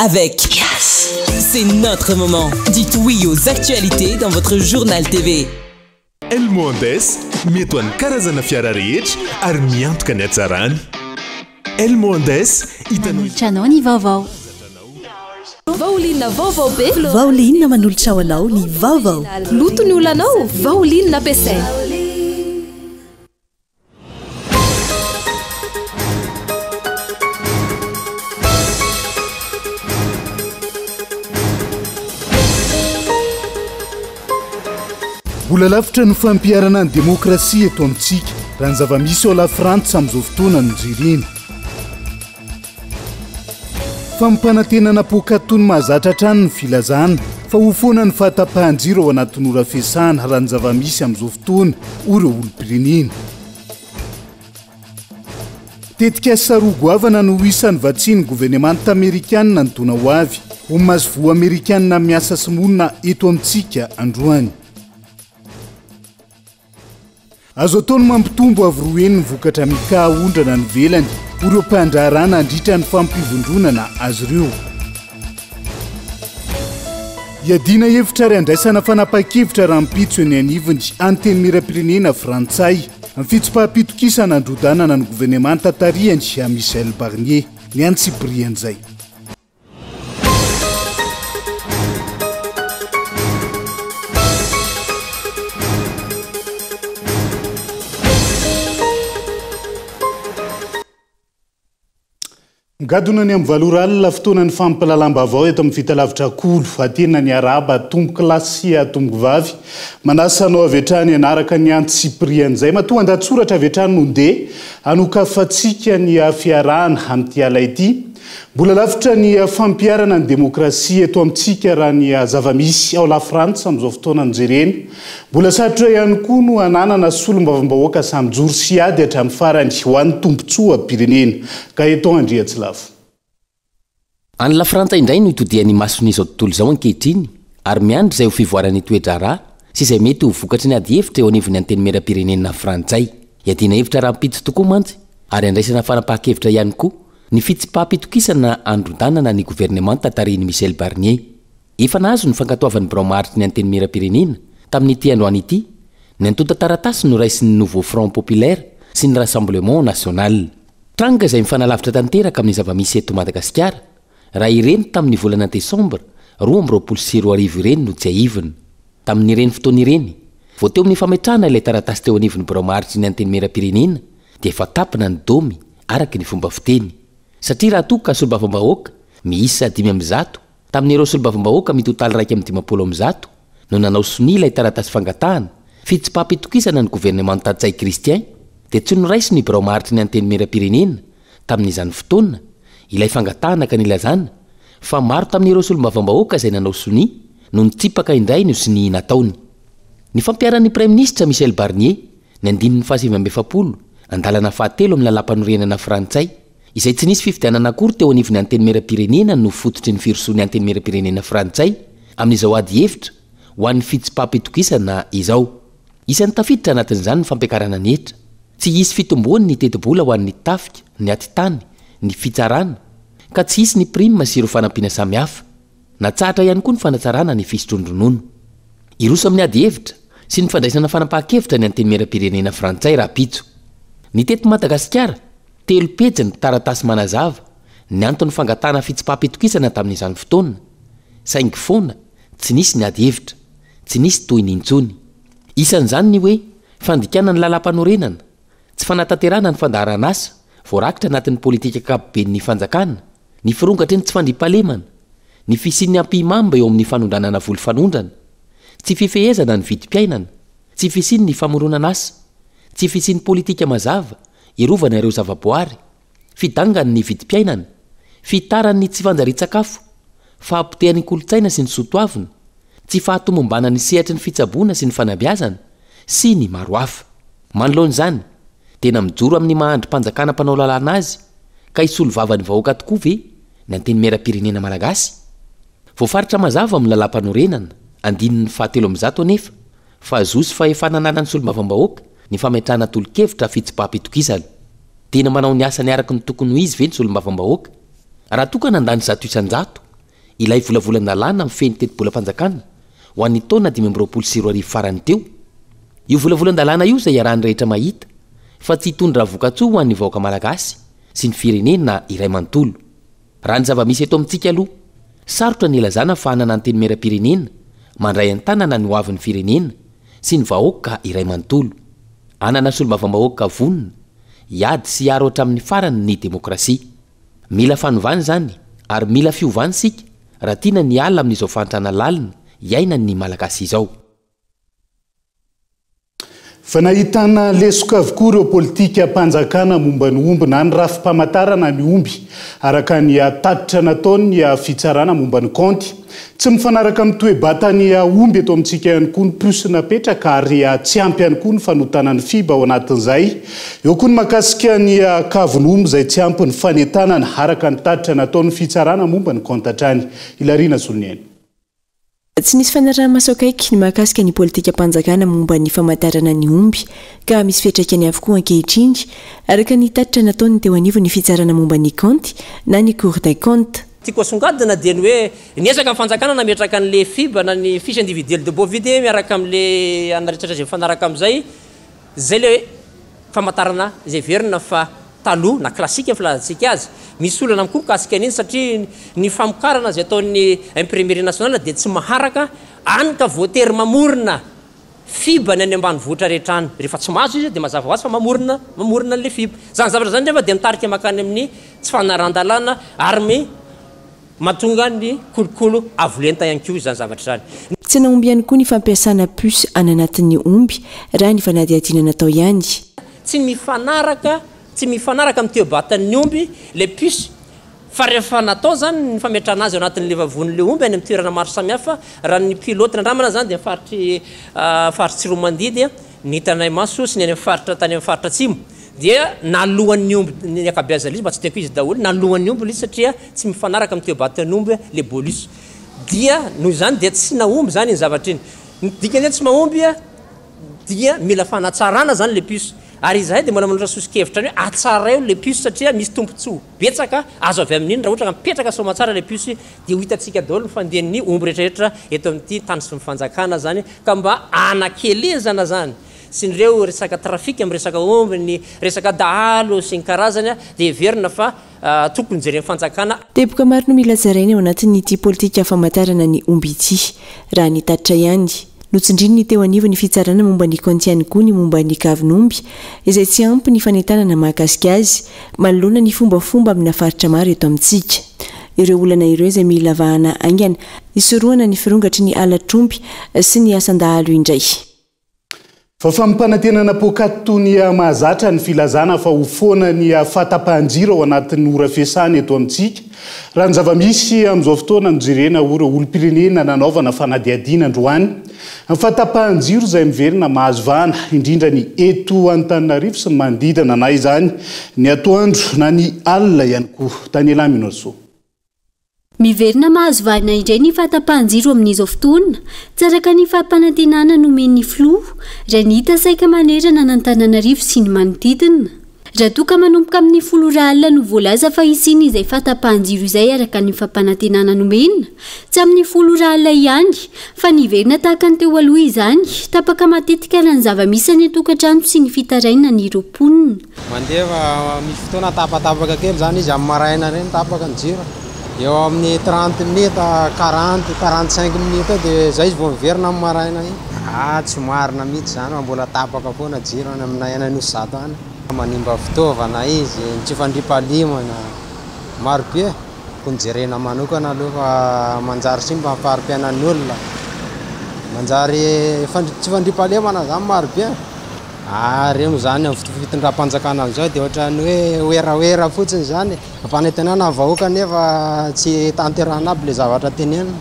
Avec Yes. C'est notre moment. Dites oui aux actualités dans votre journal TV. Elmo Andes, mety ho an'ny karazana fiara rehetra ary miantoka ny hatsarany. Elmo Andes, hitanao Manolotra anao ny vaovao. Vaoline vaovao be. Vaoline manolotra ho anao ny vaovao. Loto ny olanao, Vaoline ampiasaina. Mbola lavitra ny fampiharana ny demokrasia eto amintsika, raha ny zava-misy ao Lafrantsa amin'izao fotoana no jerena. Fampanantenana poakaty toy ny mahazatra hatrany ny filazana fa ho foana ny fahatapahan-jiro ao anatin'ny ora fiasana raha ny zava-misy amin'izao fotoana, hoy ireo olom-pirenena. Tetikasa roa goavana no isan'ny vatsian'ny governemanta amerikanina ny taona ho avy, ho masoivoho amerikanina miasa sy monina eto amintsika androany. Azo atao ny mampitombo avo roa heny ny vokatra mika aondrana any ivelany ho ireo mpandraharaha nandritra ny fampivondronana azy ireo. Hiadiana hevitra ary handraisana fanapahan-kevitra rahampitso eny anivon'ny Antenimierampirenena frantsay ny fitsipaham-pitokisana handrodanana ny governemanta tarihany Michel Barnier. Ny antsipirian'izay. Migadona ny amin'ny valo ora alina, fotoanan'ny fampilalam-baovao eto amin'ny Fitalavitra Kolo. Atena ny arahaba tompokolahy sy tompokovavy. Manasa anao avy hatrany hanaraka ny antsipirian'izay. Matoa an-dahatsoratra avy hatrany no ndeha hanokafantsika ny fiarahana amin'ity ala ity. Mbola lavitra ny fampiharana ny demokrasia eto amintsika raha ny zava-misy ao Lafrantsa amin'izao fotoana no jerena. Mbola sarotra ihany koa no hananana solombavambahoaka samy mijoro sy hiady hatramin'ny farany ho an'ny tombontsoam-pirenena. Gaëtan Andriantsilavo. Any Lafrantsa indray no itodihan'ny mason'izao tontolo izao ankehitriny ary miandry izay ho fivoaran'ny toe-draharaha sy izay mety ho vokatry ny adihevitra eo anivon'ny Antenimierampirenena frantsay. Hiadiana hevitra rahampitso tokoa mantsy ary handraisana fanapahan-kevitra ihany koa Ny fitsipaham-pitokisana handrodanana ny governemanta tarihin'i Michel Barnier. Efa nahazo ny fankatoavan'ny birao maharitry ny Antenimierampirenena, tamin'ity androany ity, ny antontan-taratasy noraisin'ny Nouveau Front Populaire sy ny Rassemblement National. Tranga izay mifanalavitra tanteraka amin'ny zava-misy eto Madagasikara, raha ireny tamin'ny volana desambra 2022 ireny no tsiahivina. Tamin'ireny fotoana ireny, vao teo amin'ny fametrahana ilay taratasy teo anivon'ny birao maharitry ny Antenimierampirenena dia efa tapina ny domy araka ny fomba fiteny. Satria raha toa ka solombavambahoaka miisa 105 tamin'ireo solombavambahoaka mitotaly 151 no nanao sonia ilay taratasy fangatahana fitsipaham-pitokisana ny governemanta Ntsay Christian dia tsy noraisin'ny birao maharitry ny Antenimierampirenena tamin'izany fotoana ilay fangatahana ka nilazana fa maro tamin'ireo solombavambahoaka izay nanao sonia no nitsipaka indray ny sonia nataony. Ny fampiharan'ny Praiminisitra Michel Barnier ny andininy faha-49, andalana fahatelo amin'ny lalàmpanorenana frantsay, izay tsy nisy fifidianana akory teo anivon'ny Antenimierampirenena no fototry ny firosoan'ny Antenimierampirenena frantsay amin'izao ady hevitra ho an'ny fitsipaham-pitokisana izao. Isan'ny tafiditra anatin'izany ny fampiakarana ny hetra. Tsy hisy fitomboany ny tetibola ho an'ny tafika, ny atitany, ny fitsarana, ka tsy hisy ny prime sy ireo fanampiana samihafa. Natsahatra ihany koa ny fanatsarana ny fisotroan-dronono. Hiroso amin'ny ady hevitra sy ny fandraisana fanapahan-kevitra ny Antenimierampirenena frantsay rahampitso. Ny teto Madagasikara, telo pejy ny taratasy manazava ny anton'ny fangatahana fitsipaham-pitokisana tamin'izany fotoana, saingy foana tsy nisy ny ady hevitra, tsy nisy tohiny intsony. Isan'izany ny hoe fandikana ny lalàmpanorenana, tsy fanatanterahana ny fandaharan'asa voarakitra anatin'ny politika ankapoben'ny fanjakana, ny firongatry ny tsy fandriampahalemana, ny fisian'ny ampihimamba eo amin'ny fanondranana voly fanondrana, tsy fifehezana ny vidim-piainana, tsy fisian'ny famoronana asa, tsy fisian'ny politika mazava hiarovana ireo zavaboary, fidangan'ny vidim-piainana, fihitaran'ny tsy fanjarian-tsakafo, fahapotehan'ny kolontsaina sy ny soatoavina, tsy fahatomombanan'ny sehatry ny fitsaboana sy ny fanabeazana, sy ny maro hafa. Manoloana izany, tena mijoro amin'ny maha andrim-panjakana mpanao lalàna azy ka hisolo vava ny vahoaka tokoa ve ny Antenimierampirenena malagasy? Voafaritra mazava ao amin'ny Lalàmpanorenana, andininy faha-103 anefa, fa zo sy fahefana ananan'ny solombavambahoaka ny fametrahana tolo-kevitra fitsipaham-pitokisana. Tena manao ny asany araka ny tokony ho izy ve ny solombavambahoaka? Raha toa ka nandany 100%. ilay volavolan-dalàna mifehy ny tetibolam-panjakana ho an'ny taona 2025 farany teo. Io volavolan-dalàna io izay iarahan'ny rehetra mahita fa tsy hitondra vokatsoa ho an'ny vahoaka malagasy sy ny firenena iray manontolo. Raha ny zava-misy eto amintsika aloha, sarotra ny hilazana fa hanana antenimieram-pirenena mandray an-tanana ny hoavin'ny firenena sy ny vahoaka iray manontolo. Hanana solombavambahoaka vonona hiady sy hiaro hatramin'ny farany ny demokrasia. Mila fanovana izany ary mila fiovana isika raha tiana ny hiala amin'izao fahantrana lalina iainan'ny Malagasy izao. Fa nahitana lesoka avokoa ireo politikam-panjakana momba ny omby na ny rafi-pamantarana ny omby, araka ny tatitra nataon'ny fitsarana momba ny kaonty. Tsy mifanaraka amin'ny toe-batan'ny omby eto amintsika ihany koa ny puce napetraka ary tsy ampy ihany koa ny fanotana ny FIB ao anatin'izay. Eo koa ny mahakasika ny kavin'omby izay tsy ampy ny fanentanana, araka ny tatitra nataon'ny fitsarana momba ny kaonty hatrany. Ilariana Soloniaina. Tsy nisy fanaraha-maso akaiky ny mahakasika ny politikam-panjakana momba ny famantarana ny omby ka misy fiantraikany avokoa ankehitriny, araka ny tatitra nataon'ny teo anivon'ny fitsarana momba ny kaonty na ny Cour des comptes. Tiako asongadina dia ny hoe niezaka ny fanjakana nametraka an'le FIB na ny fiche individuelle de bovide miaraka amin'le anona rehetra izay mifanaraka amin'izay, izay le famantarana izay heverina fa taloha na classique ny filazantsika azy. Misy olana koa mikasika an'iny satria ny famokarana izay ataon'ny imprimerie nationale dia tsy maharaka, any ka voatery mamorona FIB ny any ambanivohitra rehetra any. Rehefa tsy mahazo izy dia mazava ho azy fa mamorona mamorona an'ilay FIB. Izany zavatra izany nefa dia mitarika mankany amin'ny tsy fanarahan-dalàna ary mi mahatonga ny kolokolo avo lenta ihany koa izany zavatra izany. Tsy nahomby ihany koa ny fampiasana puce any anatin'ny omby, raha ny fanadihadiana natao ihany. Tsy mifanaraka tsy mifanaraka amin'ny toe-batan'ny omby ilay puce fa rehefa natao izany ny fametrahana azy ao anatin'ilay vavon'ilay omby any amin'ny toerana maro samihafa, raha ny pilote nandramana izany dia ny faritr'i faritr'i Tsiroamandidy ny hitanay maso sy ny any amin'ny faritra tany amin'ny faritra atsimo dia naloan'ny omby ny ankabeazan'ilay izy mba tsy teniko izy daholo, naloan'ny omby ilay izy satria tsy mifanaraka amin'ny toe-batan'ny omby ilay bolus dia noho izany dia tsy nahomby izany iny zavatra iny. Ny dikan'izany tsy mahomby dia mila fanatsarana izany ilay puce ary izahay dia mbola manolotra soso-kevitra ny hoe atsaraio ilay puce satria misy tombontsoa betsaka azo avy amin'iny raha ohatra ka mipetraka soamatsara ilay puce dia ho hitantsika daholo ny fandehan'ny omby rehetrarehetra eto amin'ity tany sy ny fanjakana izany ka mba hanakelezana izany sy ny ireo resaka trafic amin'ny resaka omby ny resaka dahalo sy ny karazany dia heverina fa tokony jeren'ny fanjakana. Teboka maro no mila tsaraina ao anatin'ity politika famantarana ny omby ity, raha ny tatitra ihany. Notsindrin'ny teo anivon'ny fitsarana momba ny kaonty ihany koa ny momba ny kavin'omby, izay tsy ampy ny fanentanana mahakasika azy, manoloana ny fombafomba amina faritra maro eto amintsika. Ireo olana ireo izay mila vahana haingana hisorohana ny firongatry ny halatr'omby sy ny asan-dahalo indray. Vao fampanantenana poakaty toy ny mahazatra ny filazana fa ho foana ny fahatapahan-jiro ao anatin'ny ora fiasana eto amintsika. Raha ny zava-misy amin'izao fotoana no jerena ho ireo olom-pirenena nanaovana fanadihadiana androany, ny fahatapahan-jiro izay miverina mahazo vahana, indrindra ny eto Antananarivo sy ny manodidina na izany ny atoandro na ny alina ihany koa. Daniela Minosoa. Miverina mahazo vahana indray ny fahatapahan-jiro amin'izao fotoana, tsy araka ny fampanantenana nomen'ny filoha, raha ny hita saika manerana an'Antananarivo sy ny manodidina. Raha toa ka manomboka amin'ny folo ora alina no voalaza fa hisian'izay fahatapahan-jiro izay araka ny fampanantenana nomena, tsy amin'ny folo ora alina ihany, fa niverina tahaka ny teo aloha izany, tapaka matetika raha ny zava-misy any an-tokantrano sy ny fitarainan'ireo mponina. Mandeha fa misy fotoana tapatapaka kely zany izy amin'ny maraina ireny tapaka ny jiro. Eo amin'ny trente minutes, quarante, quarante cinq minutes eo dia zay izy vao miverina amin'ny maraina iny. Ah tsy marina mihitsy zany fa mbola tapaka foana jiro any aminay any Anosizato any. Manimba fitaovana izy, ny tsy fandriampahalemana, maro be e. Tokony jerena manokana aloha fa manjary simba ny fari-piainan'ny olona. Manjary tsy fandriampahalemana zany maro be e. Ary eo izany amin'ny fitondram-panjakana amin'izao dia ohatran'ny hoe werawera fotsiny izany, ampanantenana ny vahoaka nefa tsy tanterahina aby ilay zavatra tenenina.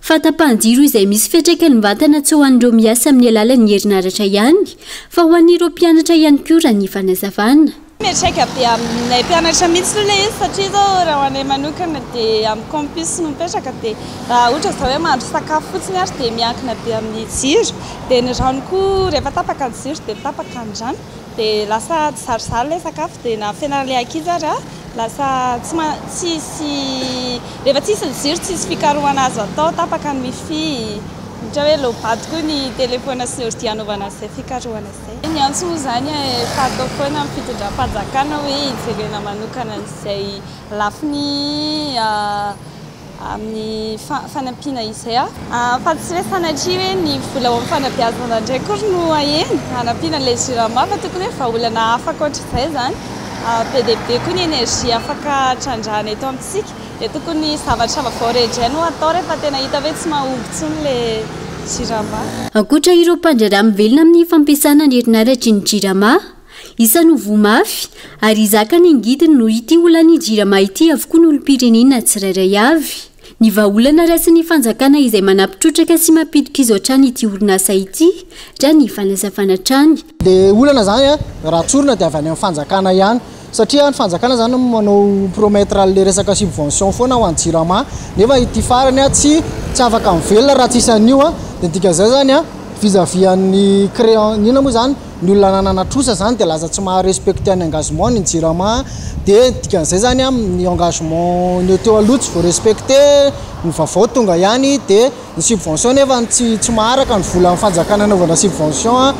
Fahatapahan-jiro izay misy fiantraikany mivantana tsy ho an'ireo miasa amin'ny alalan'ny herinaratra ihany fa ho an'ireo mpianatra ihany koa raha ny fanazavana. Miantraika be aminay mpianatra mihitsy aloha ilay izy satria izao raha ho anay manokana dia amin'ny campus no mipetraka dia raha ohatra izao hoe mahandro sakafo fotsiny ary dia miankina be amin'ny jiro dia ny rano koa rehefa tapaka ny jiro dia tapaka ny rano dia lasa tsizarizary ilay sakafo dia na fianaran'ilay ankizy ary. Lasa tsy tsisy, rehefa tsisy ny jiro tsisy fikarohana azo atao, tapaka ny wifi, ohatra hoe low-bat koa ny telefaonina sy ny ordi hanaovana an'izay fikarohana izay. Ny antso moa izany efa atao foana amin'ny fitondram-panjakana hoe hijerena manokana an'izay lafiny amin'ny fanampiana izay fa tsy hoe sanatria hoe ny vola ao amin'ny fanabeazana indray akory no ahena hanampiana an'ilay Jirama fa tokony hoe vahaolana hafa ankoatr'izay izany. Be dia be koa ny énergie afaka trandrahana eto amintsika dia tokony zavatra vaovao rehetra indray no atao rehefa tena hita hoe tsy mahomby intsony ilay Jirama. Ankoatra ireo mpandraharaha mivelona amin'ny fampiasana ny herinaratry ny Jirama, Isan'ny ho voa mafy ary hizaka ny angidiny noho ity olan'ny Jirama ity avokoa ny olom-pirenena tsirairay avy. Ny vahaolana raisin'ny fanjakana izay manampy trotraka sy mampidi-kizo hatrany ity orinasa ity, raha ny fanazavana hatrany. Le olana zany raha tsorina dia avy any amin'ny fanjakana ihany satria ny fanjakana zany manao promettre an'le resaka subvention foana ho an'ny jirama nefa ity farany tsy tsy afaka mivelona raha tsisy an'io dia ny dikan'izay zany vis à vis an'ny créant inona moa zany Ny olona nanana trosa zany dia lasa tsy maha respecter ny engagement ny jirama dia dikan'izay zany an ny engagement ny teo aloha tsy voa-respecter, ny vaovao tonga ihany dia ny subvention nefa tsy tsy maharaka ny volan'ny fanjakana anaovana subvention an,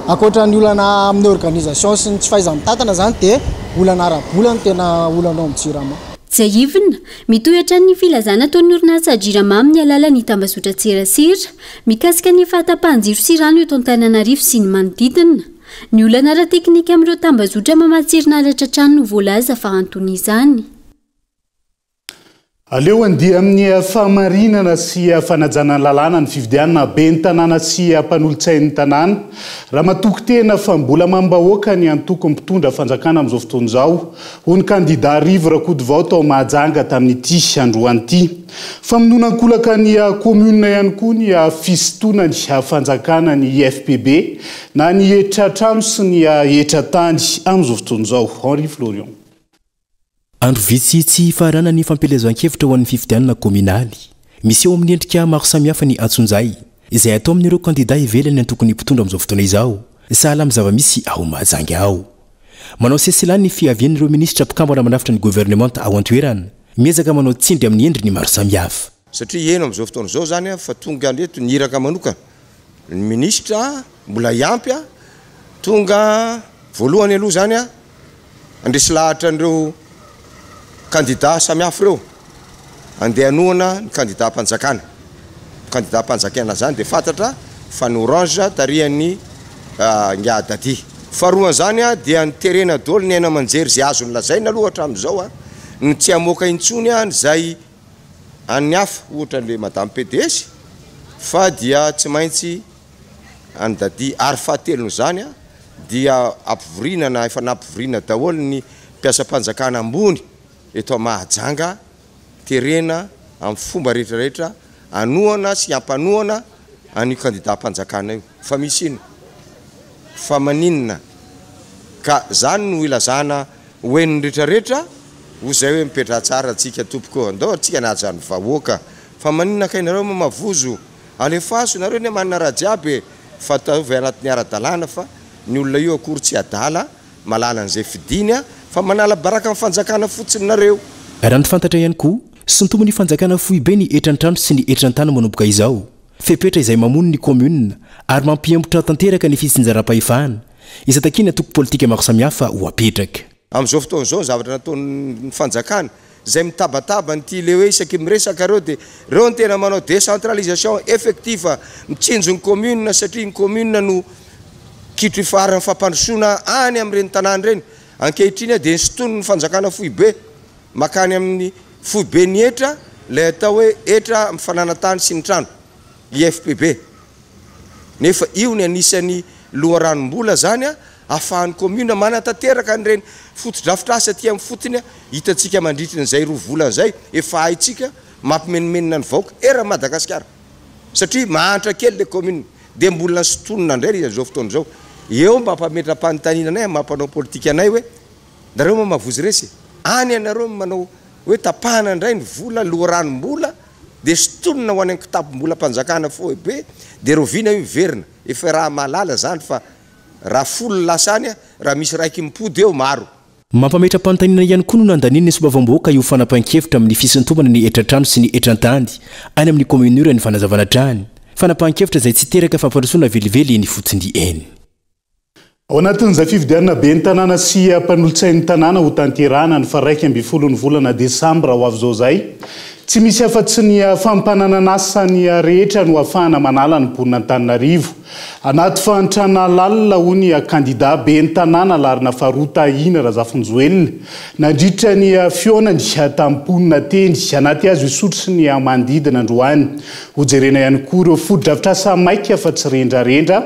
ankoatra ny olana amin'ny organisation sy ny tsy fahaiza-mitantana zany dia olana ara-bola no tena olana ao amin'ny jirama. Tsiahivina, mitohy hatrany ny filazana ataon'ny orinasa Jirama amin'ny alalan'ny tambazotran-tserasera Mikasika ny fahatapahan-jiro sy rano eto Antananarivo sy ny manodidina. Ny olana ara-teknika amin'ireo tambazotra mamatsy herinaratra hatrany no voalaza fa anton'izany. Aleo handeha amin'ny fahamarinana sy fanajana ny lalàna ny fifidianana ben'ny tanàna sy mpanolotsain'ny tanàna. Raha matoky tena fa mbola mamim-bahoaka ny antoko mpitondra fanjakana amin'izao fotoana izao, hoy ny kandida Rivo Rakotovao tao Mahajanga tamin'ity androany ity. Famonoana an-kolaka ny commune ihany koa ny fisintonany fanjakana ny IFPB na ny hetra trano sy ny hetra tany amin'izao fotoana izao. Henri Florian. Andro vitsy tsy hifaranana ny fampielezan-kevitra ho an'ny fifidianana kaominaly. Miseho amin'ny endrika maro samihafa ny antsonjay, izay atao amin'ireo kandidà ivelan'ny antokon'ny mpitondra amin'izao fotoana izao, sahala amin'ny zava-misy ao Mahajanga ao. Manao sesilany ny fiavian'ireo minisitra mpikambana manafitra ny governemanta ao an-toerana. Miezaka manao tsindry amin'ny endriny maro samihafa. Satria heno amin'izao fotoana izao izany fa tonga eto ny iraka manokana, ny minisitra mbola hiampy, tonga voalohany aloha izany handresy lahatra an'ireo kandida samihafa ireo, handeha hanohana ny kandidam-panjakana. Kandidam-panjakana izany dia fantatra fa ny orange tarihan'ny Ingahy Dadi. Faharoan'izany dia ny terena daholo ny haino aman-jery izay azony lazaina aloha hatramin'izao. Ny tsy hamoaka intsony an izay an'ny hafa ohatra an'le madame pds fa dia tsy maintsy an'i Dadi ary fahatelon'izany an dia ampivoriana na efa nampivoriana daholo ny mpiasam-panjakana ambony eto Mahajanga terena amin'ny fomba rehetra rehetra hanohana sy hampanohana an'io kandidam-panjakana io fa misy inona fa maninona ka zany no ilazana Ho henon'ny retraretra, ho zay hoe mipetraha tsara tsika tompoko ô, ndao ary tsika hanaja ny vahoaka, fa maninona kay nareo moa mavozo, alefaso, nareo anie manana raha jiaby e, fa ataovy anatin'ny ara-dalàna fa ny olona io akory tsy adala, malala an'izay fidiny a, fa manala baraka ny fanjakana fotsiny nareo. Raha ny fantatra ihany koa, sintomin'ny fanjakana foibe ny hetran-trano sy ny hetran-tany manomboka izao. Fepetra izay mamono ny kaominina ary mampihemotra tanteraka ny fitsinjaram-pahefana. Izay takian'ny antoko politika maro samihafa ho apetraka. Amin'izao fotoana izao ny zavatra nataon'ny fanjakana izay mitabataba an'ity le hoe isaky miresaka ireo dia ireo no tena manao décentralisation effectif mitsinjo ny commune satria ny commune no kitro ifaharan'ny fampandrosoana any amin'ireny tanàna ireny. Ankehitriny dia ninsintonin'ny fanjakana foibe makany amin'ny foiben'ny hetra ilay atao hoe hetra amin'ny fananan-tany sy ny trano, IFPB. Nefa io ny anisan'ny loharanom-bola zany ahafahan'ny commune manatanteraka an'ireny fotodrafitrasa aty amin'ny fotony hitantsika mandritry ny zay roa volana zay efa haintsika mampimenomenona ny vahoaka eran'i Madagasikara satria mahantra kely le commune dia mbola sintonina indray izy amin'izao fotoana izao eo mba mpametra-panontaniana anay amin'ny maha mpanao politika anay hoe nareo moa mavozo resy e any ianareo no manao hoe tapahana indray ny vola loharanom-bola dia sintonina ho any amin'ny kitapom-bolam-panjakana foibe dia rahoviana io miverina? Efa raha mahalala izany fa raha folo lasa any raha misy raiky mipody eo maro. Mampametra-panontaniana ihany koa no nandanian'ny solombavambahoaka io fanapahan-kevitra amin'ny fisintomana ny hetran-trano sy ny hetran-tany any amin'ny kaominina io raha ny fanazavana hatrany. Fanapahan-kevitra izay tsy hiteraka fampandrosoana velively eny ifotony eny. Ao anatin'izay fifidianana ben'ny tanàna sy mpanolotsain'ny tanàna ho tanterahana ny faha 11 ny volana desambra ho avy izao izay, tsy misy afa-tsy ny fampananan'asa ny rehetra no ahafahana manala ny mponin'Antananarivo anaty fahantrana lalina, hoy ny kandida ben'ny tanàna laharana faharoa Tahina Razafinjoelina nandritra ny fihaonany tamin'ny mponina teny anaty hazo Isotry sy ny manodidina androany. Hojerena ihany koa ireo fotodrafitrasa maika fa tsy rendrarendra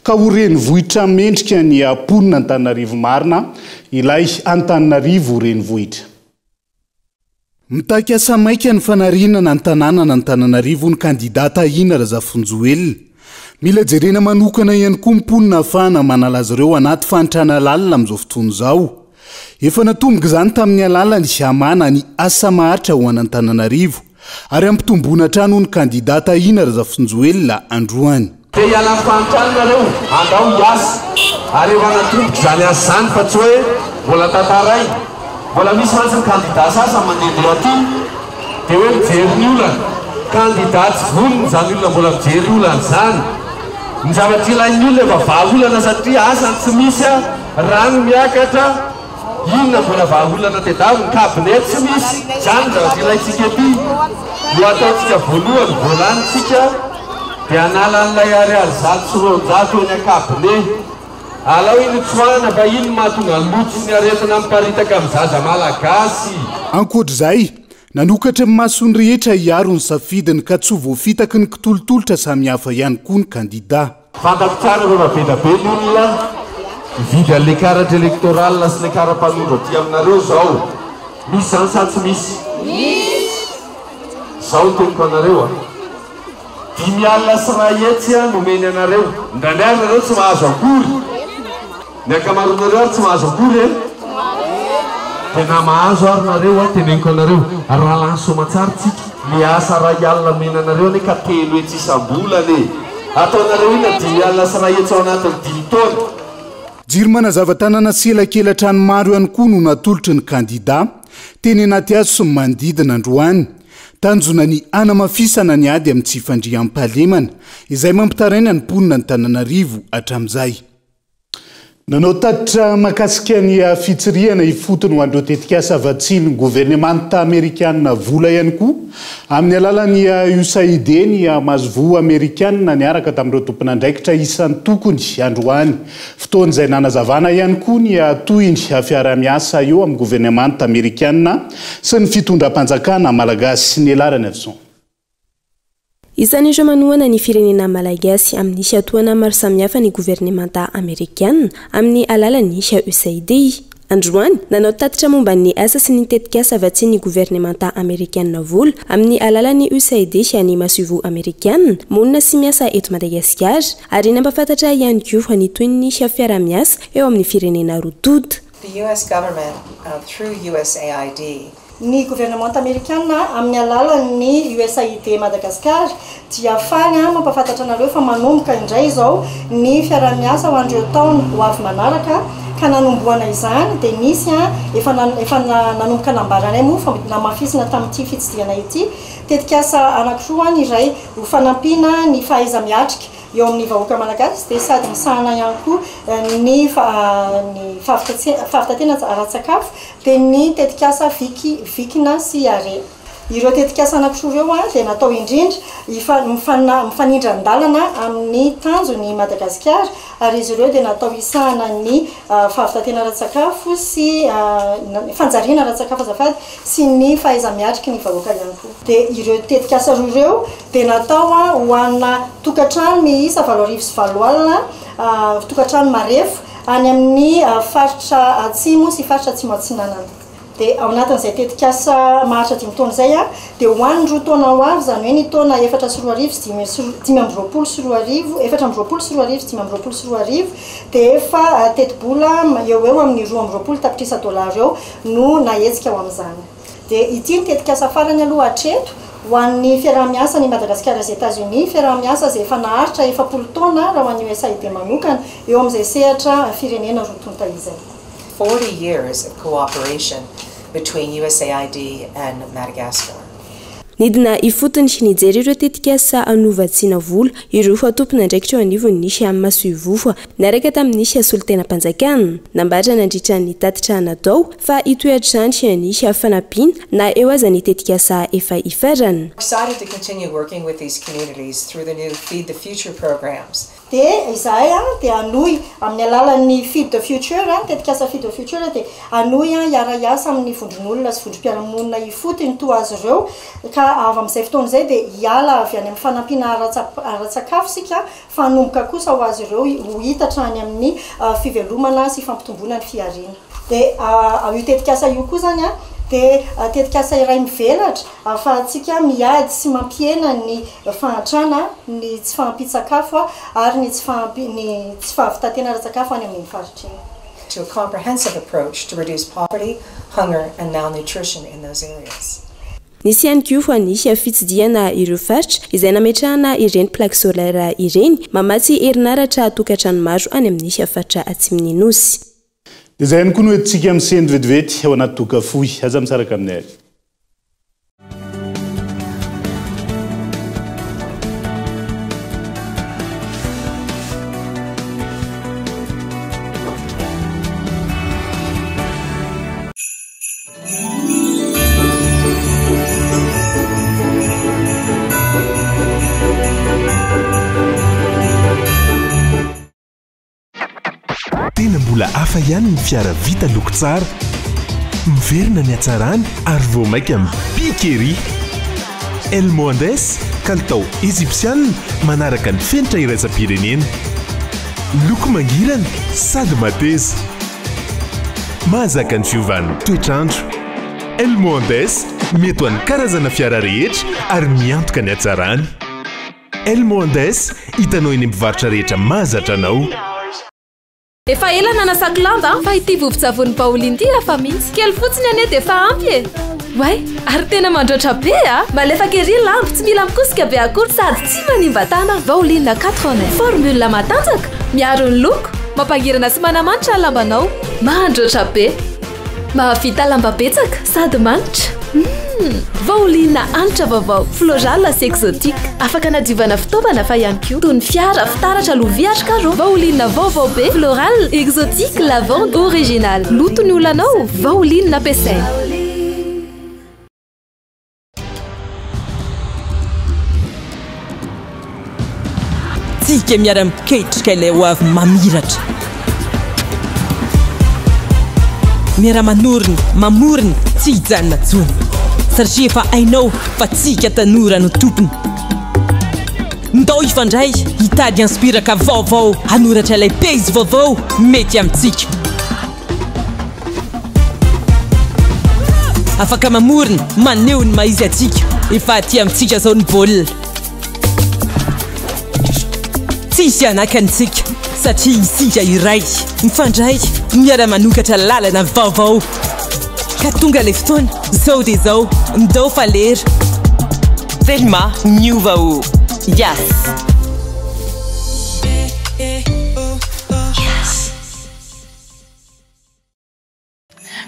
ka ho renivohitra mendrika ny mponina Antananarivo marina ilay Antananarivo renivohitra. Mitaky asa maika ny fanarenana ny tanànan'Antananarivo ny kandida Tahina Razafinjoelina. Mila jerena manokana ihany koa ny mponina ahafahana manala azy ireo anaty fahantrana lalina amin'izao fotoana izao. Efa natomboka izany tamin'ny alalan'ny hamana ny asa maharitra ho an'Antananarivo ary hampitomboina hatrany hoy ny kandida Tahina Razafinjoelina androany. Te hiala amin'ny fahantrana nareo, andao hiasa ary efa natomboka izany asa izany fa tsy hoe mbola tantaraina. Mbola misy mantsy ny kandida sasany mandehandeha aty dia hoe mijery ny olana. Kandida tsy vonona izany olona mbola mijery olana izany. Ny zavatra ilain'ny olona efa vahaolana satria asa tsy misy. Rano miakatra, inona mbola vahaolana tedaviny, cabinet tsy misy, zany ny zavatra ilaintsika ety, no ataontsika voalohany, vao lany tsika dia hanala an'ilay ariary 201 eny an-cabinet, alao iny tsoahana fa iny no mahatonga ny loto sy ny aretina miparitaka amin'ny zaza malagasy. Ankoatra izay, nanokatra ny mason'ny rehetra hiaro ny safidiny ka tsy ho voafitaky ny kitolotolotra samihafa ihany koa ny kandida. Fantako tsara fa efa be da be ny olona mividy an'le karatra electoral sy le kara-panondro aty aminareo zao. Misy zany sa tsy misy? Misy! Zao ny teniko anareo a! 5 500 a nomeny anareo. Indraindray ary nareo tsy mahazo akory. Ny ankamaroanareo ary tsy mahazo akory e! Dia na mahazo ary nareo a, teneniko anareo, raha lany soamantsara tsika, miasa 10 000 omena anareo anie ka 300 isam-bolana e! Ataonareo inona 5 500 ao anatin'ny dimy taona? Jiro manazava tanàna sy elakela-trano maro ihany koa no natolotry ny kandidà teny anaty hazo sy ny manodidina androany. Tanjona ny hanamafisana ny ady amin'ny tsy fandriampahalemana izay mampitaraina ny mponina Antananarivo hatramin'izay. Nanao tatitra mahakasika ny fitsirihana ifotony ho an'ireo tetikasa vatsian'ny governemanta amerikana vola ihany koa amin'ny alalan'ny USAID ny masoivoho amerikana niaraka tamin'ireo tompon'andraikitra isan-tokony androany. Fotoana izay nanazavana ihany koa ny tohiny fiaraha-miasa eo amin'ny governemanta amerikana sy ny fitondram-panjakana malagasy. Nialarany Avison. Isan'ireo manohana ny firenena malagasy amin'ny tohana maro samihafa ny governemanta amerikana amin'ny alalan'ny USAID. Androany, nanao tatitra momba ny asa sy ny tetikasa vatsian'ny governemanta amerikana vola amin'ny alalan'ny USAID ny masoivoho amerikana monina sy miasa eto Madagasikara ary nampahafantatra ihany koa ny tohin'ny fiaraha-miasa eo amin'ny firenena roa tonta. The US government, through USAID, Ny governemanta amerikana amin'ny alalan'ny USAID Madagascar dia faly mampahafantatra anareo fa manomboka indray izao ny fiaraha-miasa ho an'ireo taona ho avy manaraka ka nanombohana izany dia nisy efa efa nanomboka nambaranay moa fa namafisina tamin'ity fitsidihana ity tetikasa anankiroa ny iray ho fanampiana ny fahaiza-miatrika eo amin'ny vahoaka malagasy dia sady misahana ihany koa ny ny fahavitatenana ara-tsakafo dia ny tetikasa Viky, Vikina sy Are. Ireo tetikasa anankiroa ireo dia natao indrindra mifanindran-dalana amin'ny tanjon'i Madagasikara ary izy ireo dia natao hisahana ny fahavitatenana ara-tsakafo sy fanjariana ara-tsakafo azafady sy ny fahaiza-miatriky ny vahoaka ihany koa. Dia ireo tetikasa roa ireo dia natao ho ana tokantrano miisa 88 000, tokantrano marefo, any amin'ny faritra Atsimo sy faritra Atsimo Atsinanana. Dia ao anatin'izay tetikasa maharitra dimy taona izay dia ho an'ny roa taona ho avy, izany hoe ny taona 2004 sy dimy sy 2025, 2024 sy 2025, dia efa tetibola eo ho eo amin'ny 22 tapitrisa dolara eo no nahetsika ho amin'izany. Dia ity ny tetikasa farany aloha hatreto ho an'ny fiaraha-miasan' i Madagasikara sy Etazonia, fiaraha-miasa izay efa naharitra 40 taona raha ho an'ny USAID manokana, eo amin'izay sehatra firenena roa tonta izay. 40 years of cooperation between USAID and Madagascar. Nidina ifotony nijery ireo tetikasa novatsiana vola ireo tompon'andraikitra eo anivon'ny masoivoho niaraka tamin'ny solontenam-panjakana. Nambara nandritra ny tatitra natao fa hitohy hatrany ny fanampiana na eo aza ny tetikasa efa hifarana. Excited to continue working with these communities through the new Feed the Future programs. Dia izahay dia hanohy amin'ny alalan'ny Feed the Future, tetikasa Feed the Future dia hanohy hiara-hiasa amin'ny vondron'olona sy vondrom-piarahamonina ifotony toa azy ireo, ka avy amin'izay fotoana izay dia hiala avy any amin'ny fanampiana ara-tsakafo isika fa hanomboka kosa ho azy ireo ho hitatra any amin'ny fivelomana sy fampitomboana ny fihariana. Dia io tetikasa io koa izany dia tetikasa iray mivelatra ahafahantsika miady sy mampihena ny fahantrana, ny tsy fahampian-tsakafo ary ny tsy fahampi- ny tsy fahavitantena ara-tsakafo any amin'iny faritra iny. To a comprehensive approach to reduce poverty, hunger and malnutrition in those areas. Nisy ihany koa ny fitsidihana ireo faritra izay nametrahana ireny plaque solaire ireny mamatsy herinaratra tokantrano maro any amin'ny faritra atsimon'ny Nosy. Dia izay ihany koa no entintsika misento vetivety ao anaty doka fohy. Aza misaraka aminay ary. Tena mbola hafa ihany ny fiara vita loko tsara. Miverina ny hatsarany ary vao mainka mibika ery. El Mohandes, kalitao Ejipsiana manaraka ny fenitra iraisam-pirenena. Loko mangirana sady mateza. Mahazaka ny fiovan'ny toetr'andro. El Mohandes, mety ho an'ny karazana fiara rehetra ary miantoka ny hatsarany. El Mohandes, hitanao eny amin'ny mpivarotra rehetra mahazatra anao. Efa ela nanasako lamba fa ity vovon-tsavony baolina ity hafa mihitsy. Kely fotsiny anie dia efa ampy e! Oay, ary tena mandroatra be a! Malefaka ery lamba, tsy mila mikosika be akory sady tsy manimba tanana. Baolina quatre en un. Formule matanjaka, miaro ny loko, mampangirana sy manamanitra ny lambanao. Mandroatra be! Mahavita lamba betsaka sady manitra. Humm! Vaolina hanitra vaovao, floral sy exotique. Afaka anadiovana fitaovana fa ihany koa toy ny fiara, fitaratra, lovia ary carreaux. Vaolina vaovao be, floral, exotique, lavande, original. Loto ny olanao, vaolina ampiasaina. Tsika miara-miketrika ilay ho avy mamiratra. Miara-manorina, mamorona, tsy hijanona intsony. Satria efa hainao fa tsika tanora no tompony. Ndao hifandray, hitady inspiraka vaovao, hanoratra ilay pejy vaovao mety amintsika. Afaka mamorona, maneho ny maha izy antsika. Efa aty amintsika izao ny baolina. Tsisy hanakana antsika satria isika iray, mifandray, miara-manokatra lalana vaovao. Ka tonga ilay fotoana, izao dia izao, ndao fa lera. Telma niova o! Yas!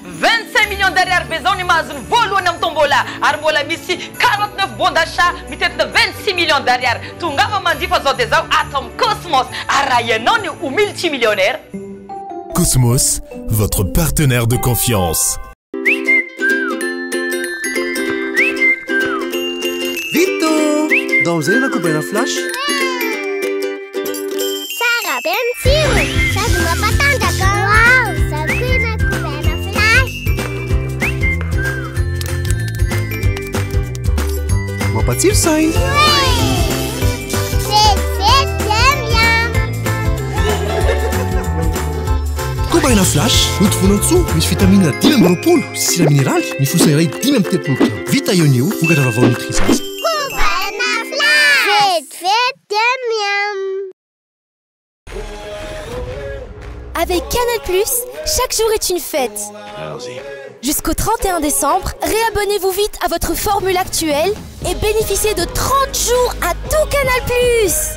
25 millions d'ariary be zao ny mahazo ny voalohany amin'ny tombola ary mbola misy 49 bons d'achat mitentina 26 millions d'ariary. Tongava manjifa zao dia zao ato amin'ny Cosmos ary raha ianao ny ho multimillionnaire. Cosmos, votre partenaire de confiance. Vita ô! Ndao amin'izay ianao kobaina flash. Tsara be ny tsirony sady mampatanjaka. Wow, za koa ina kobaina flash. Mampatsiro saina. Vetivety miam miam. Kobaina flash, notovonantsoa misy vitamine 25 sy sira mineraly ny fonosana iray 35 grama. Vita eo ny eo, vokatra vaovao Nutrizaza. Kobaina flash, vetivety dia miam. Avec Canal+, chaque jour est une fête. Allons-y. Jusqu'au 31 décembre, réabonnez-vous vite à votre formule actuelle et bénéficiez de 30 30 jours à tout Canal+.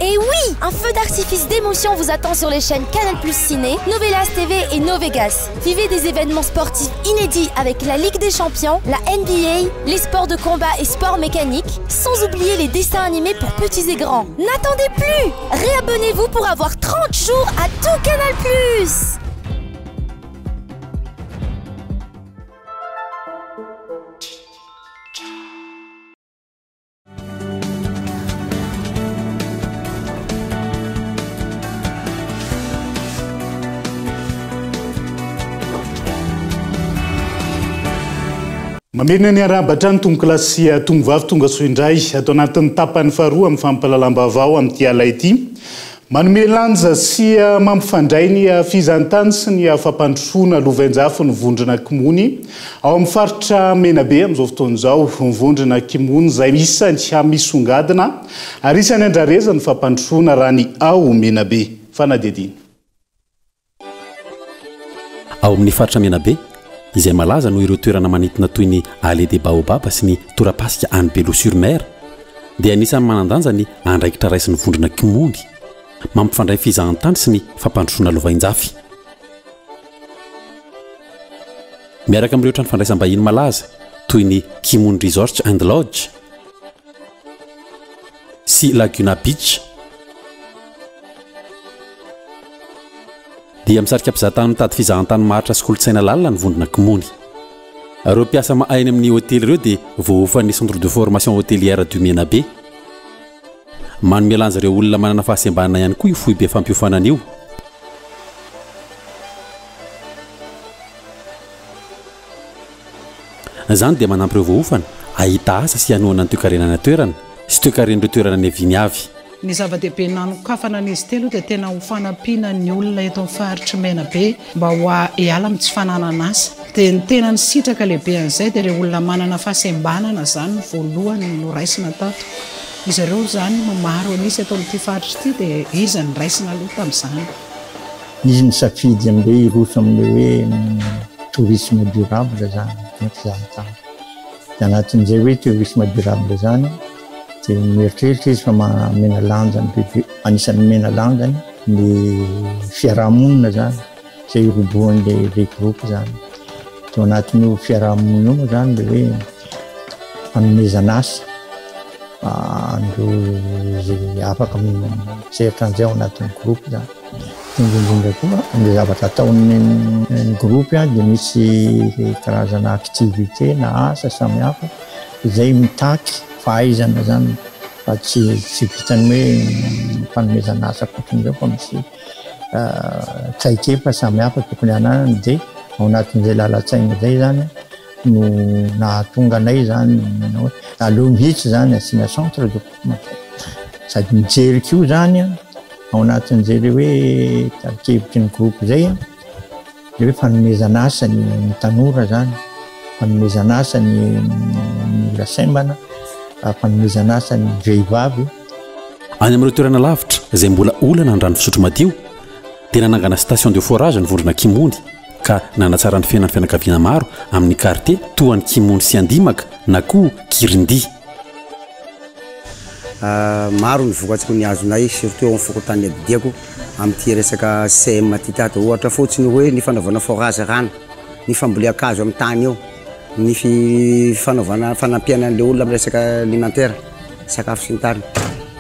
Et oui, un feu d'artifice d'émotion vous attend sur les chaînes Canal+ Ciné, Novelas TV et Novegas. Vivez des événements sportifs inédits avec la Ligue des Champions, la NBA, les sports de combat et sports mécaniques, sans oublier les dessins animés pour petits et grands. N'attendez plus Réabonnez-vous pour avoir 30 jours à tout Canal+. Mamerina ny arahaba hatrany tompokolahy sy tompovavy tonga soa indray ato anatin'ny tapany faharoa amin'ny fampahalalam-baovao amin'ity alina ity. Manome lanja sy mampifandray ny fizahantany sy ny fampandrosoana lovainjafy ny vondrona Kimony ao amin'ny faritra Menabe amin'izao fotoana izao. Ny vondrona Kimony izay isany misongadina ary isany andrarezan'ny fampandrosoana raha ny ao Menabe. Fanadihadiana. Ao amin'ny faritra Menabe, izay malaza noho ireo toerana manintona toy ny Allée des Baobabs sy ny torapasika any Belo sur Mer, dia anisan'ny manan-danja ny andraikitra raisin'ny vondrona Kimony, mampifandray fizahantany sy ny fampandrosoana lovainjafy. Miaraka amin'ireo trano fandraisam-bahiny malaza toy ny Kimony Resort and Lodge, sy Laguna Beach dia misarika mpizahatany mitady fizahantany maharitra sy kolontsaina lalina ny vondrona Kimony. Ireo mpiasa mahay any amin'ny hotely ireo dia voaofan'ny Centre de formation hotelière du Menabe. Manome lanja ireo olona manana fahasembanana ihany koa io foibe fampiofanana io. Izany dia manampy ireo voaofana hahita asa sy hanohana ny toekarena any an-toerana sy toekaren'ireo toerana niaviany avy. Ny zava-dehibe nanokafana an'izy ity aloha dia tena ho fanampiana ny olona eto amin'ny faritr'i Menabe mba ho hiala amin'ny tsy fananana asa. Dia ny tena nisitraka lehibe an'izay dia ireo olona manana fahasembanana izany no voalohany noraisina tato. Izy ireo izany no maro an'isa eto amin'ity faritra ity dia izy no raisina aloha tamin'izany. Izy nisafidy amin'ilay hoe hiroso amin'ilay hoe tourisme durable izany ny fizahantany. Dia anatin'izay hoe tourisme durable izany dia mieritreritra izy fa omena lanjany bebe, anisan'ny omena lanjany ny fiarahamonina izany izay irobohan'ilay ilay groupe izany. Dia ao anatin'io fiarahamonina io moa izany ilay hoe fanomezana asa an'ireo izay afaka misehatra an'izay ao anatin'ny groupe izany. Indrindra indrindra koa ny zavatra ataon'ny ny groupe dia misy karazana activité na asa samihafa izay mitaky fahaizana zany fa tsy tsy vitan'ny hoe fanomezana asa fotsiny izao fa misy traikefa samihafa tokony hananany dia ao anatin'izay lalan-tsaina izay zany no nahatonga anay zany nanao hoe aleo mihitsy zany asiana centre de formation sady mijery koa zany Ao anatin'izay ilay hoe tari-kevitry ny groupe izay an, ilay hoe fanomezana asa ny tanora izany, fanomezana asa ny olona sembana, fanomezana asa ny vehivavy. Any amin'ireo toerana lavitra izay mbola olana ny rano fisotro madio dia nanangana station de forage ny vondrona Kimony ka nanatsara ny fiainan'ny fianakaviana maro amin'ny kartie toa an'i Kimony sy Andimaka na koa Kirindy. Maro ny vokatsoko ny azonay surtout eo amin'ny fokontany niadidiako amin'ity resaka CM ity tato. Ohatra fotsiny hoe ny fanaovana forage rano, ny fambolean-kazo amin'ny tany eo, ny fanaovana fanampiana an'ilay olona amin'ny resaka alimentaire, sakafo sy ny tariny.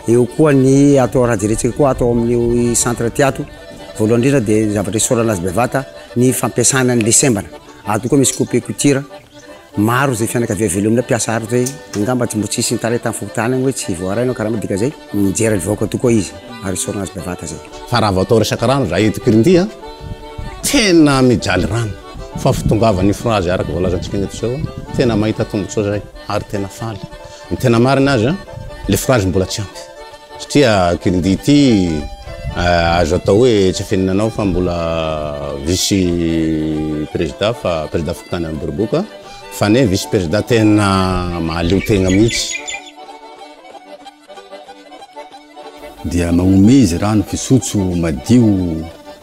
Eo koa ny atao raha jerentsika koa ato amin'io centre ity ato, voalohany indrindra dia zavatra isaorana azy bevata ny fampiasana an'ilay sembana. Ato koa misy coupe couture. Maro izay fianakavia velomina mpiasa art hoe angamba tsy mbo tsisy nitaraina tamin'ny fokontany agny hoe tsy voaray anao karama dika zay mijery ny vahoaka tokoa izy ary isaorana azy bevata zay. Fa raha vao atao resaka rano zahay eto Kirindy a, tena mijaly rano fa fitongavan'ny forage araka voalazantsika eto zao a, tena mahita tombotsoa zahay ary tena faly. Ny tena marina aza le forage mbola tsy ampy. Satria Kirindy ity azo atao hoe tsy afenina anao fa mbola vice président fa président fokontany any Beroboka fa ne vice président tena mahaleo tegna mihitsy. Dia magnomey izy rano fisotso madio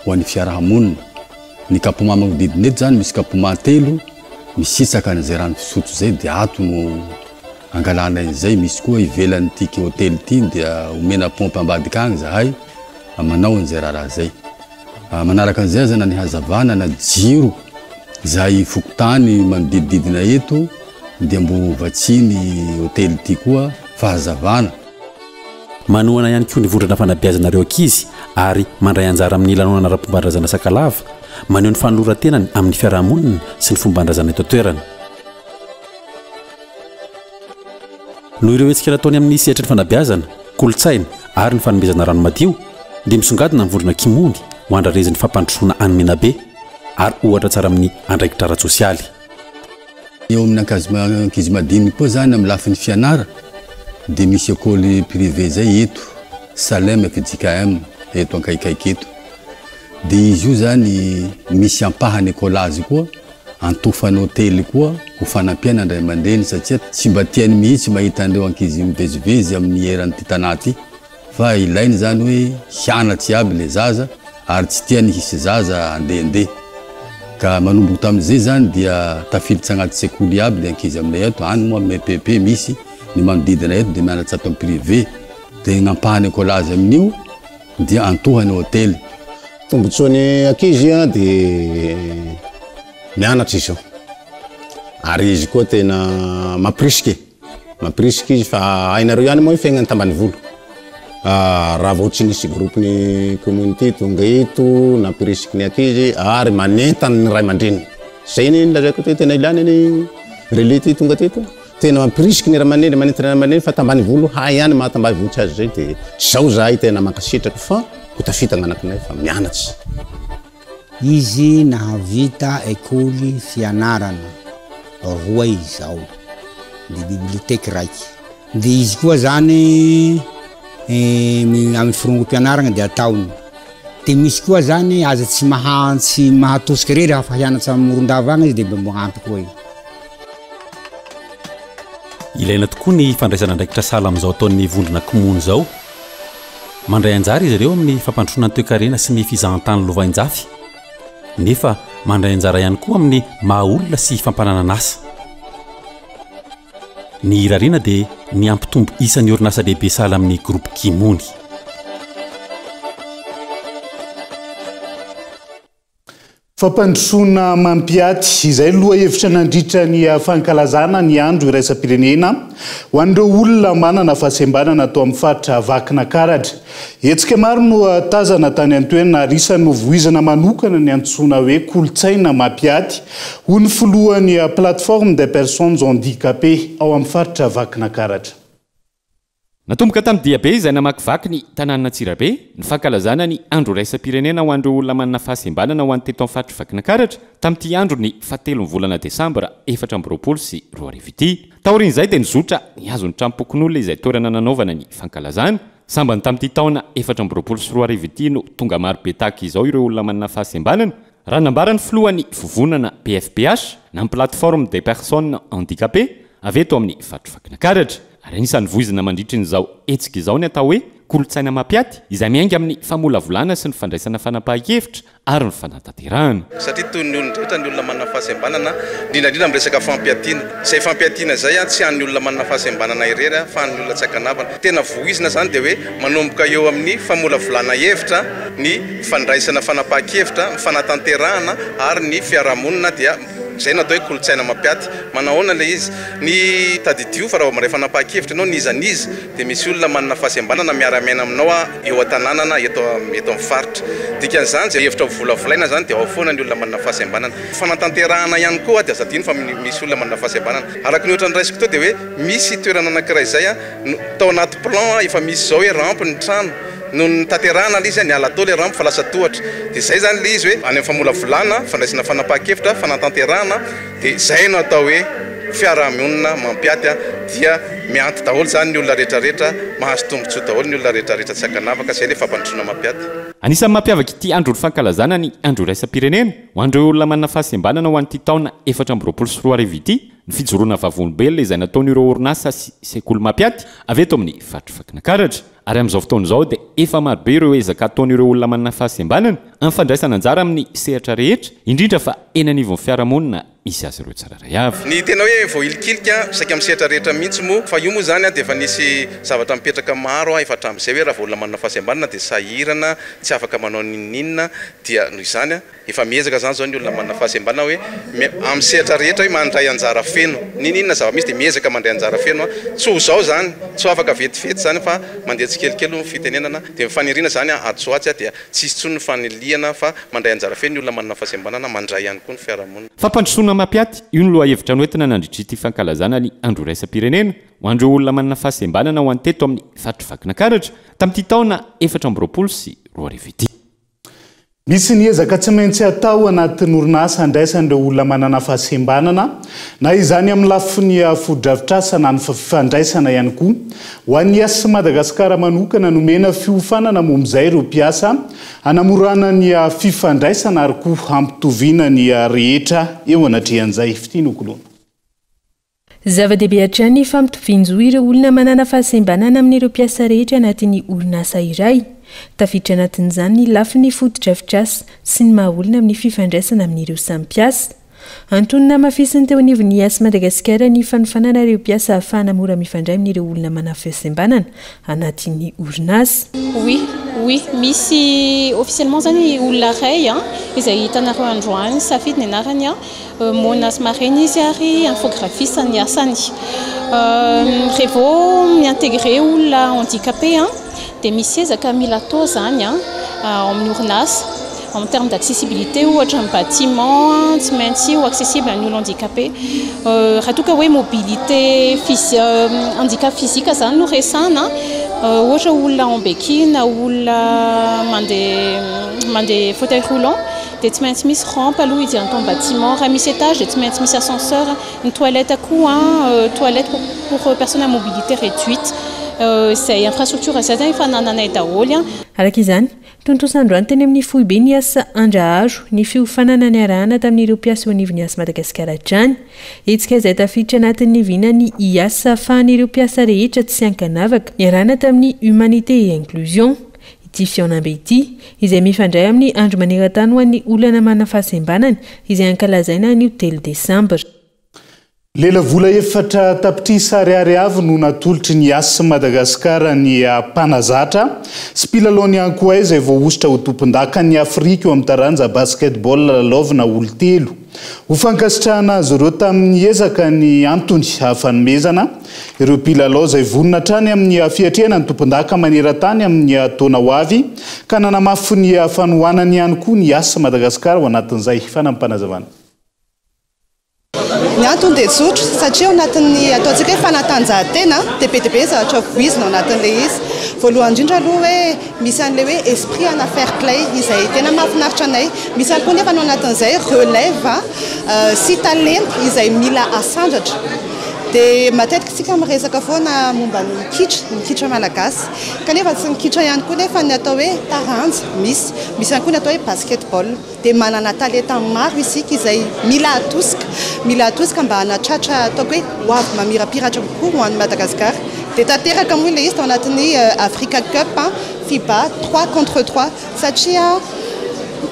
ho an'ny fiaraha-monina. Ny kapoma magnodidina eto zany misy kapoma telo misisaka an'izay rano fisotro izay dia ato no. angalana an'izay, misy koa ivelan'ity hotely ity dia omena pompe ambadika agny zahay manao an'izay raharaha zay. Manaraka an'izay aza na ny hazavana na jiro izay fokontany manodidididina eto dia mbo vatsiany hotely ity koa fahazavana. Manohana ihany koa ny vondrona fanabeazana ireo ankizy ary mandray anjara amin'ny lanonana ara-pomban-drazana Sakalava, maneho ny fanoloran-tenany amin'ny fiarahamonina sy ny fomban-drazana eto an-toerana. Noho ireo hetsika nataony amin'ny sehatry ny fanabeazana, kolontsaina ary ny fanomezana rano madio dia misongadina ny vondrona Kimony ho andrarezin'ny fampandrosoana any Menabe ary ohatra tsara amin'ny andraikitra ara-tsosialy. Eo amin'ny ankizy madinika koa izany amin'ny lafiny fianara dia misy école privée izay eto, Salem fjkm eto ankaikaiky eto. Dia izy io izany misy ampahany écolage koa Antofan'ny hotely koa ho fanampiana ny ray aman-dreny satria tsy mba tiany mihitsy mahita an'ireo ankizy mivezivezy amin'ny eran'ity tanà ity fa ilainy izany hoe hianatsy iaby le zaza ary tsy tiany hisy zaza handehandeha ka manomboka tamin'izay izany dia tafiditra agnaty sekoly iaby le ankizy aminay ato, any moa amin'ny EPP misy ny manodidina eto dia mianatsy ato amin'ny privé dia ny ampahany écolage amin'io dia antohan'ny hotely. Tombotsoan'ny ankizy dia mianatra izy eo ary izy koa tena mampirisika e, mampirisika izy fa hainareo ihany moa ny fiaignan'ny tambanivolo, raha vao tsy nisy groupe ny community tonga eto nampirisiky ny ankizy ary manentana ny ray aman-dreniny, zay anie no lazaiko hoe tena ilana ny relais ty tonga teto. Tena mampirisika ny ray aman-dreny, manentana ny ray aman-dreny fa tambanivolo hay ihany maha tambanivohitra azy zay de zao zahay tena mankasitraka fa ho tafita ny anakinay fa mianatra. Izy nahavita ekoly fianarana roa izao, de biblioteky raiky. De izy koa zany amin'ny forongom-pianarana de ataony. De misy koa zany aza tsy maha tsy mahatosika irery hafa hianatra Morondava agny izy de mba magnampy koa izy. Ilaina tokoa ny fandraisana andraikitra sahala amin'izao ataon'ny vondrona Kimono izao. Mandray anjara izy ireo amin'ny fampandrosoana ny toekarena sy ny fizahantany lovainjafy, nefa mandray anjara ihany koa amin'ny maha olona sy fampananan'asa. Ny irariana dia ny hampitombo isa ny orinasa lehibe sahala amin'ny Groupe Kimony. Fampandrosoana mampiaty, izay lohahevitra nandritra ny fankalazana ny andro iraisam-pirenena ho an'ireo olona manana fahasembanana tao amin'ny faritra Vakinakaratra. Hetsika maro no tazana tany an-toerana ary isan'ny novoizana manokana ny antsoina hoe kolontsaina mampiaty, hoy ny filohan'ny Plateforme des personnes handicapées ao amin'ny faritra Vakinakaratra. Natomboka tamin'ny diabe izay namakivaky ny tanànan'Antsirabe, ny fankalazana ny Andro iraisam-pirenena ho an'ireo olona manana fahasembanana ho an'ny teto amin'ny faritr'i Vakinankaratra, tamin'ity andron'ny fahatelon'ny volana desambra 2024 ity. Taorian'izay dia nizotra nihazo ny tranom-pokonolona izay toerana nanaovana ny fankalazana. Sambany tamin'ity taona 2024 ity no tonga marobe tahaka izao ireo olona manana fahasembanana, Raha nambaran'ny filohan'ny vovonana PFPH, na ny Plateforme des Personnes Handicapées, avy eto amin'ny faritr'i Vakinankaratra, ary anisan'ny voizina mandritrin'izao hetsika izao ny atao hoe kolontsaina mampiaty, izay miainga amin'ny famolavolana sy ny fandraisana fanapahan-kevitra ary ny fanatanterahana. Satria toy ny olon-drehetra ny olona manana fahasembanana, indrindra indrindra amin'ny resaka fampiatiana. Izay fampiatiana izay tsy an'ny olona manana fahasembanana irery fa an'ny olona tsy ankanavana. Tena voizina izany dia hoe manomboka eo amin'ny famolavolana hevitra, ny fandraisana fanapahan-kevitra, ny fanatanterahana ary ny fiarahamonina dia izay no atao hoe kolontsaina mampiaty. Manahoana ilay izy? Ny tadidio fa raha vao mandray fanapahan-kevitra ianao n'iza n'iza dia misy olona manana fahasembanana miara-miaina aminao eo an-tanàna eto eto amin'ny faritra. Dikan'izany izay hevitra ho volavolaina izany dia ao foana ny olona manana fahasembanana. Fanatanterahana ihany koa dia aza adino fa misy olona manana fahasembanana. Araka ny ohatra noraisiko teo dia hoe misy toerana anankiray izay tao anaty plan efa misy izao hoe rampe ny trano. Nony notanterahana ilay izy, niala tao ilay rambo fa lasa tohatra. Dia izay izany ilay izy hoe any amin'ny famolavolana, fandraisana fanapahan-kevitra, fanatanterahana, dia izay no atao hoe fiarahamonina mampiaty dia mianto daholo izany ny olona rehetra rehetra, mahazo tombontsoa daholo ny olona rehetra rehetra tsy ankanavaka, izay ilay fampandrosoana mampiaty. Anisan'ny mampiavaka ity andron'ny fankalazana ny Andro iraisam-pirenena ho an'ireo olona manana fahasembanana ho an'ity taona 2024 ity ny fijoroana vavolombelona izay nataon'ireo orinasa sy sekoly mampiaty avy eto amin'ny faritr'i Vakinankaratra. Ary amin'izao fotoana izao dia efa marobe ireo ezaka ataon'ireo olona manana fahasembanana amin'ny fandraisana anjara amin'ny sehatra rehetra, indrindra fa eny anivon'ny fiarahamonina misy azy ireo tsirairay avy. Ny tena hoe voahilikilika saika amin'ny sehatra rehetra mihitsy moa, fa io moa izany dia efa nisy zavatra mipetraka maro efa hatramin'izay hoe raha vao olona manana fahasembanana dia sahirana, tsy afaka manao n'inon'inona, dia noho izany efa miezaka izany izao ny olona manana fahasembanana hoe amin'ny sehatra rehetra hoe mandray anjara feno, n'inon'inona zava-misy dia miezaka mandray anjara feno, tsy ho izao izany, tsy ho afaka vetivety izany fa mandeha tsikelikely hoy ny fitenenana, dia ny faniriana izany atsy ho atsy dia tsy hisy intsony ny fanilihana fa mandray anjara feno ny olona manana fahasembanana, mandray ihany koa ny fiarahamonina. Fampandrosoana mampiaty, io no lohahevitra noentina nandritra ity fankalazana ny Andro iraisam-pirenena ho an'ireo olona manana fahasembanana ho an'ny teto amin'ny faritr'i Vakinankaratra tamin'ity taona 2024 ity. Misy ny ezaka tsy maintsy atao anatin'ny orinasa andraisan'ireo olona manana fahasembanana, na izany amin'ny lafiny fotodrafitrasa na ny fifandraisana ihany koa. Ho an'ny Yas Madagascar manokana, nomena fiofanana momba izay ireo mpiasa, hanamorana ny fifandraisana ary koa hampitoviana ny rehetra eo anatrehan'izay. Fitia Nokoloana. Zava-dehibe hatrany ny fampitovian-jo ireo olona manana fahasembanana amin'ireo mpiasa rehetra anatin'ny orinasa iray. Tafiditra anatin'izany ny lafiny fotodrafitrasa sy ny maha olona amin'ny fifandraisana amin'ireo samy mpiasa. Antony namafisin'ny teo anivon'ny Yas Madagasikara ny fanofanana ireo mpiasa ahafahana mora mifandray amin'ireo olona manana fahasembanana anatin'ny orinasa. Oui, oui, misy officiellement zany olona iray an, izay hitanareo androany, Safidy ny anarany an, Moana sy marina izy ary infographiste ny asany. Revo mi-intégrer olona handicapé dia misy ezaka mila atao izany ao amin'ny orinasa en terme d'accessibilité ohatra ny bâtiment tsy maintsy ho accessible ny olona handicapé. Raha toa ka hoe mobilité handicap physique izany no resahana ohatra olona en béquille na olona mandeha mandeha fauteuil roulant dia tsy maintsy misy rampe aloha hidirana tao amin'ny bâtiment, raha misy étage dia tsy maintsy misy ascenseur, ny toilette koa toilette pour personnes à mobilité réduite, izay infrastructure izay zany efa anananay daholo. Araka izany, tontosa androany teny amin'ny foibe ny asa Andraharo ny fiofanana niarahana tamin'ireo mpiasa eo anivon'ny Yas Madagasikara hatrany. Hetsika izay tafiditra anatin'ny vinan'ny Yas ahafahan'ireo mpiasa rehetra tsy ankanavaka niarahana tamin'ny Humanité et Inclusion. Ity fihaonambe ity, izay mifandray amin'ny Andro maneran-tany ho an'ny olana manana fahasembanana, izay ankalazaina anio telo desambra. Lelavola 4 tapitrisa ariary avy no natolotry ny Yas Madagascar ny mpanazatra sy mpilalaon'ny Ankoay izay voahosotra ho tompondakan'ny Afrika eo amin'ny taranja basketball lalaovina olon-telo. Ho fankasitrahana azy ireo tamin'ny ezaka ny antony fanomezana ireo mpilalao izay vonona hatrany amin'ny fiatrehana ny tompondaka maneran-tany amin'ny taona ho avy ka nanamafy ny fanohanany ihany koa ny Yas Madagascar ao anatin'izay fanampim-panazavana. Ny antony dia tsotra, satria ao anatin'ny ataontsika hoe fanatanjahantena dia be dia be zavatra voizina ao anatin'ilay izy. Voalohany indrindra aloha hoe misy an'ilay hoe esprit ana fair play izay tena mahafinaritra anay. Misy ihany koa nefa ao anatin'izay relève sy talenta izay mila asandratra. Dia matetika isika miresaka foana momba ny kitra, ny kitra malagasy. Kanefa tsy ny kitra ihany koa nefa ny atao hoe taranja misy. Misy ihany koa ny atao hoe basketball. Dia manana talenta maro isika izay mila atosika, mila atosika mba hanatratra ataoko hoe ho avy mamirapiratra kokoa ho an'i Madagasikara. Dia tanteraka moa ilay izy tao anatin'ny Africa Cup FIBA trois contre trois satria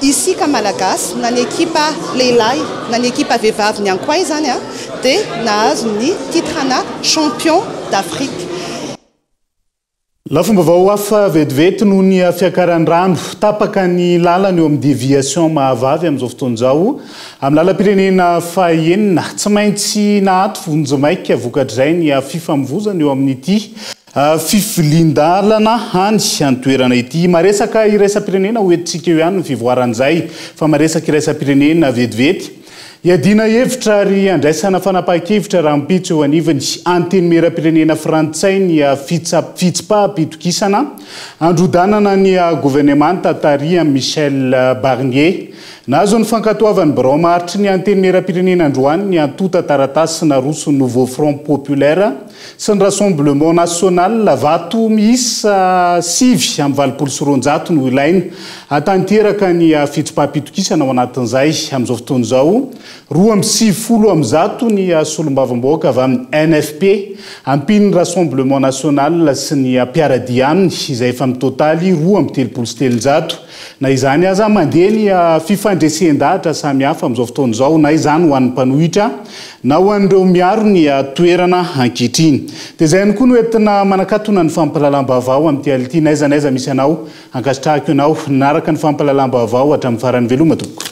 isika Malagasy na ny ekipa lehilahy na ny ekipa vehivavy ny Ankoay izany dia nahazo ny titre ana champion d'Afrique. Lafim-baovao hafa vetivety noho ny fiakaran'ny rano. Tapaka ny lalana eo amin'ny déviation Mahavavy amin'izao fotoana izao, amin'ny lalam-pirenena fahenina. Tsy maintsy nahato vonjimaika vokatr'izay ny fifamoivozana eo amin'ity fivilian-dalana any an-toerana ity. Maresaka iraisam-pirenena ho entintsika eo ihany ny fivoaran'izay fa maresaka iraisam-pirenena vetivety. Hiadiana hevitra ary handraisana fanapahan-kevitra rahampitso eo anivon'ny Antenimierampirenena frantsay ny fitsipaham-pitokisana handrodanana ny governemanta tarihan'i Michel Barnier. Nahazo ny fankatoavan'ny birao maharitry ny Antenimierampirenena androany ny antontan-taratasy naroson'ny Nouveau Front Populaire sy ny Rassemblement National. Vato miisa 289 no ilaina hahatanteraka ny fitsipaham-pitokisana ao anatin'izay. Amin'izao fotoana izao, 192 ny solombavambahoaka avy amin'ny NFP, ampian'ny Rassemblement National sy ny mpiara-dia aminy, izay efa mitotaly 332. Na izany aza, mandeha ny fifandresen-dahatra samihafa amin'izao fotoana izao na izany ho an'ny mpanohitra na ho an'ireo miaro ny toerana ankehitriny. Dia izay ihany koa no entina manakatona ny fampahalalam-baovao amin'ity alina ity n'aiza n'aiza misy anao. Ankasitrahako ianao nanaraka ny fampahalalam-baovao hatramin'ny farany. Veloma tompoko.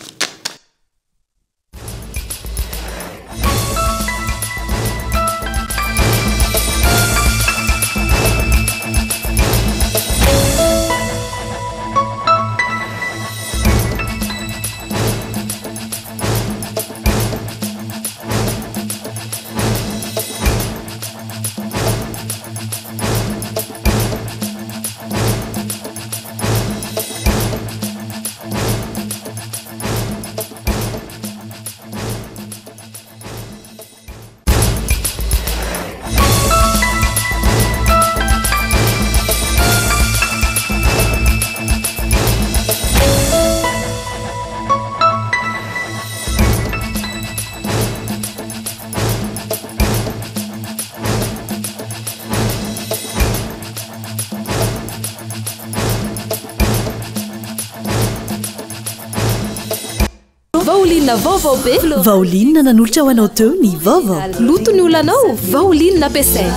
Vaolinina vaovao be. Vaolinina nanolotra ho anao teo ny vaovao. Loto ny olanao, vaolinina ampiasaina.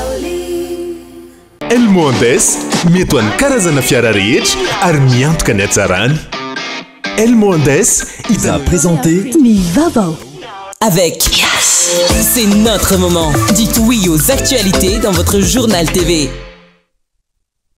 Elmo Andes, mety ho an'ny karazana fiara rehetra ary miantoka ny hatsarany. Elmo Andes, a présenté ny vaovao. Avec Yes. C'est notre moment. Dites oui aux actualités dans votre journal TV.